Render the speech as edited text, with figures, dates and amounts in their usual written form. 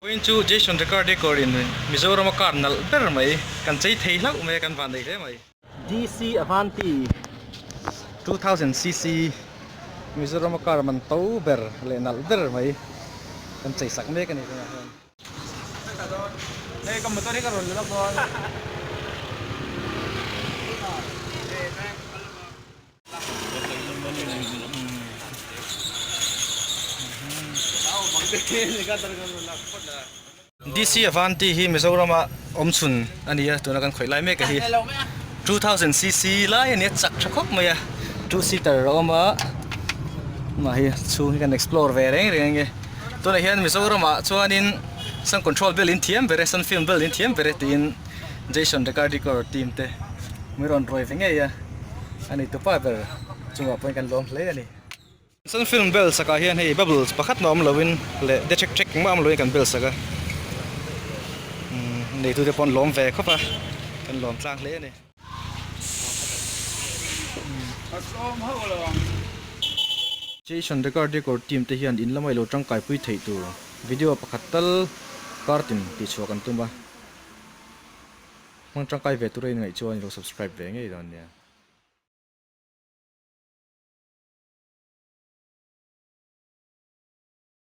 Vawiin chu Jason Record Decor in Mizorama car nalh ber mai kan chei thei hlauh mai a kan van nei hle mai. DC Avanti 2000cc Mizorama car man to ber leh nalh ber mai kan chei sak mek a ni tunah hian. Hei ka motor hi ka rawn la lawk dawn. DC Avanti hi Mizorama awm chhun a ni a, tuna kan khawih lai mek a hi. 2000cc lai a ni a, chak tha khawp mai a, two seater a awm a, mah hi chhung hi kan explore ve reng reng ang e. Tunah hian Mizoramah chuanin sun control bel in thiam ber e, sun film bel in thiam ber e tiin Jason Recardicor team te min rawn ruai ve ngei a, a ni tupa ber chungah pawhin kan lawm hle a ni. Sun film bel sakah hian hei bubbles pakhat mah awm loin leh de ṭhek ṭhek engmah awm loin kan bel sak a, umm neitute pawh an lawm ve khawp a, kan lawm tlang hle a ni. Jason Recardicor team te hian in lama i lo tangkaipui theih tur video pakhat tal kartin tihchhuah kan tum a. Hmang tangkai ve tura in ngaih chuan i lo subscribe ve ngei dawn nia.